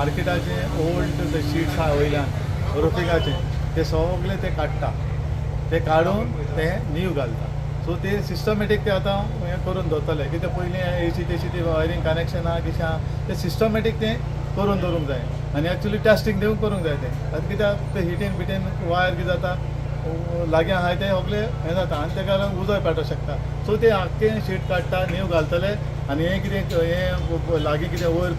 मार्केटाचे old sheets आहा वयल्यान रुफिंगाचे ते सगळे ते काडटा, ते काडून ते नीव घालता. सो ते सिस्टमॅटीक ते आतां हें करून दवरतले. कितें पयलीं एसी तेशी ती वायरींग कनेक्शन आहा कितें आहा ते सिस्टमॅटीक तें करून दवरूंक जाय आनी एक्चुली टेस्टींग दिवन करूंक जाय तें. आतां कित्याक ते हिटीन बिटीन वायर कितें जाता लागीं आहाय ते सगळे हें जाता आनी तेका लागून उजोय पेटोवंक शकता. सो ते आख्खें शीट काडटा, नीव घालतले आनी हें कितें हें लागीं कितें वयर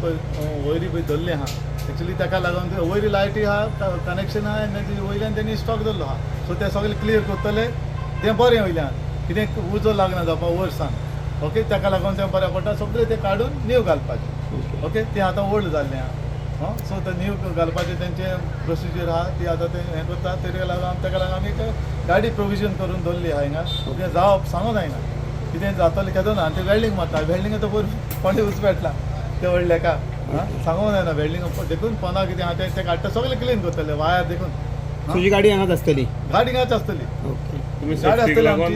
वयरी पळय धरली आहा एक्चुली तेका लागून ते वयरी लायटी आहा कनेक्शन आहा आनी वयल्यान तेणी स्टॉक दवरलो आहा. सो ते सगळे क्लियर करतले तें बरें वयल्यान कितें उजो लागना जावपा वयर सान. ओके, तेका लागून तें बरें पडटा सगळें तें काडून नीव घालपाचें. ओके, तें आतां ओल्ड जाल्लें आहा. सो ते नीव घालपाचें तेंचें प्रोसिजर आहा ती आतां तें हें करता. तेका लागून आमी एक गाडी प्रोविजन करून दवरली आहा हिंगा. कितें जावप सांगूं जायना कितें जातलें केदो ना. आनी ते वेल्डींग मारता, वेल्डींग आतां पयर कोणें उचपेटला ते व्हडलेका सांगूंक जायना. वेल्डींग देखून पोंदा कितें आहा तें काडटा, सगळें क्लीन करतले वायर देखून. तुजी गाडी हांगाच आसतली? गाडी हिंगाच आसतली. ओके, गाडी आसतली आमची.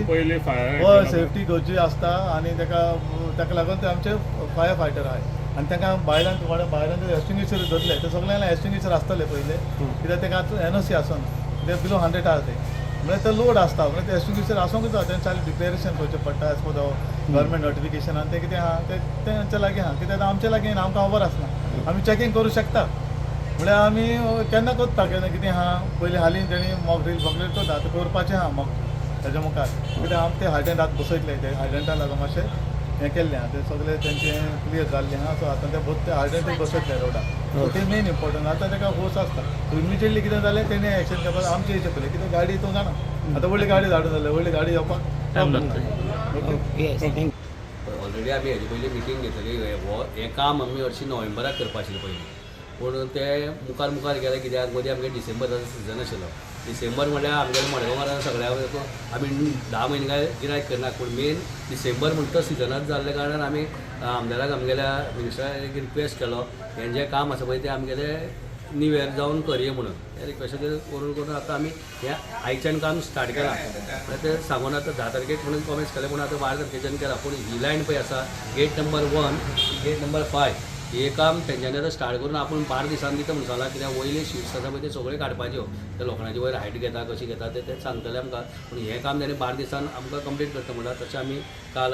हय, सेफ्टी गरजेची आसता आनी तेका लागून ते आमचे फायर फायटर आहाय आनी तांकां भायल्यान भायल्यान एक्सटिंग्विशर धरले ते सगळ्यांक एक्सटिंग्विशर आसतले पयले. कित्याक तांकां आतां एनओसी आसना, ते बिलो 100 आहा ते, म्हळ्यार ते लोड आसता. म्हळ्यार ते एक्सटिंग्विशर आसूंकच जाय. तेंचे खाली डिक्लेरेशन करचें पडटा as per the government notification. आनी तें कितें आहा तें तेंच्या लागीं आहा. कित्याक आमच्या लागीं आमकां खबर आसना, आमी चॅकींग करूं शकता. म्हळ्यार आमी केन्ना करता केन्ना कितें आहा पयलीं हालीं तेणी मॉक ड्रील सगळें करता. आतां करपाचें आहा मॉक तेज्या मुखार. कित्याक आमी ते हायड्रंट आतां बसयतले, ते हायड्रंटा लागून मातशें हें केल्लें आहा तें सगळें तेंचें क्लियर जाल्लें आहा. सो आतां ते बोथ हायड्रंटूय बसयतले रोडार. सो तें मेन इम्पोर्टंट. आतां तेका फोर्स आसता. सो इमिजिएटली कितें जालें तेणी एक्शन घेवपाक आमचे हेचे पयलें. कितें गाडी तूं जाणा आतां व्हडली गाडी धाडून जालें, व्हडली गाडी येवपाक प्रॉब्लम ना. ओके, ऑलरेडी आमी हेजे पयलीं मिटींग घेतलेली. हें काम आमी हरशीं नोव्हेंबराक करपा आशिल्लें पयलीं, पूण तें मुखार मुखार गेलें. कित्याक मदीं आमगे डिसेंबराचो सिजन आशिल्लो. डिसेंबर म्हणल्यार आमगेले मडगांवान सगळ्या आमी 10 म्हयने काय गिरायक करना, पूण मेन डिसेंबर म्हणटा तो सिजनाच जाल्ल्या कारणान आमी आमदाराक आमगेल्या मिनिस्टराक एक रिक्वेस्ट केलो, हें जें काम आसा पळय तें आमगेलें न्यू इयर जावन करया म्हणून. त्या रिक्वेस्टाचेर करून करून आतां आमी हें आयच्यान काम स्टार्ट केलां. म्हळ्यार तें सांगून आतां 10 तारखेक म्हणून कॉमेन्स केलें, पूण आतां 12 तारखेच्यान केलां. पूण ही लायन पळय आसा गेट नंबर 1, गेट नंबर 5, हे काम तेंच्यांनी आतां स्टार्ट करून आपूण 12 दिसांनी दिता म्हणून सांगलां. कित्याक वयले शिट्स आसा पळय ते सगळे काडपाच्यो, ते लोखणाचे वयर हायट घेता कशी घेता ते तें सांगतले आमकां. पूण हें काम तेणी 12 दिसान आमकां कंप्लीट करता म्हणल्यार. तशें आमी काल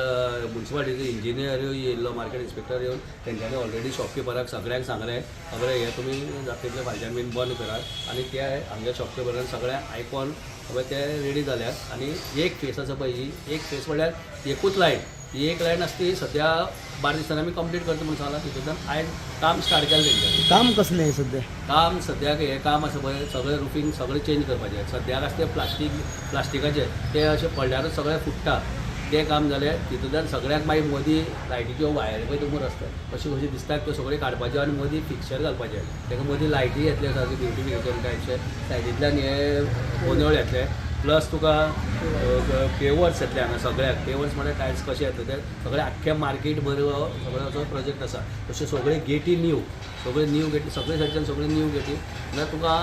मुन्सिपालिटीचो इंजिनियर येयल्लो, मार्केट इन्स्पेक्टर येवन तेंच्यांनी ऑलरेडी शॉपकिपराक सगळ्यांक सांगलें, खबर हें तुमी जाता तितलें फायच्यान बीन बंद करात. आनी ते आमच्या शॉपकिपरान सगळें आयकोन खबर ते रेडी जाल्यात. आनी एक फेस आसा पळय, ही एक फेस म्हणल्यार एकूच लायन, ही एक लायन आसता ती सद्या 12 दिसांनी आमी कंप्लीट करता म्हणून सांगलां. तितूंतल्यान आयज काम स्टार्ट केलें तेंच्यांनी. काम कसलें सद्या? काम सद्याक हें काम आसा पळय सगळें रुफींग सगळें चेंज करपाचें. सद्याक आसा तें प्लास्टिकाचें, तें अशें पडल्यारूच सगळें फुट्टा. तें काम जालें तितूंतल्यान सगळ्याक मागीर मदीं लायटीच्यो वायरी पळय तुमकां रस्त्यार कश्यो कश्यो दिसतात त्यो सगळ्यो काडपाच्यो आनी मदीं फिक्सर घालपाचें. ताका मदीं लायटी येतल्यो सारक्यो ब्युटिफिकेशन टायपशे सायडींतल्यान हे गोंदळ येतले, प्लस तुका पेवर्स येतले हांगा सगळ्याक. पेवर्स म्हळ्यार टायल्स कशे येतले ते सगळे आख्खे मार्केट भर सगळो असो प्रोजेक्ट आसा. तशें सगळे गेटी न्यू, सगळे न्यू गेटी, सगळे सायडच्यान सगळे न्यू गेटी. म्हळ्यार तुका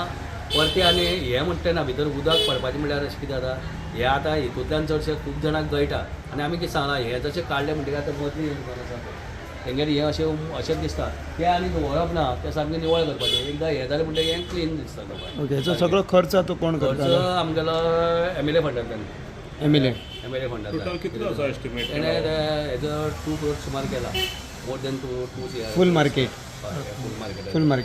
परते आनी हें म्हणटा ना भितर उदक पडपाचें म्हणल्यार अशें कितें जाता हें आतां हितूंतल्यान चडशें खूब जाणांक गळटा. आनी आमी कितें सांगलां, हें जशें काडलें म्हणटकीर आतां मदलीं दुकानां आसा पळय तेंगेर हें अशें अशेंच दिसता, तें आनी दवरप ना, तें सामकें निवळ करपाचें. एकदां हें जालें म्हणटकीर हें क्लीन दिसता लोकांक. ओके, हेचो सगळो खर्च आतां कोण खर्च करता? आमगेलो एमएलए फंडांतल्यान. एमएलए एमएलए फंडांतल्यान कितलो असो एस्टिमेट? तेणें हेजो 2 करोड सुमार केला, मोर देन 2 CR. फूल मार्केट? हय, फूल मार्केट. फूल मार्केट.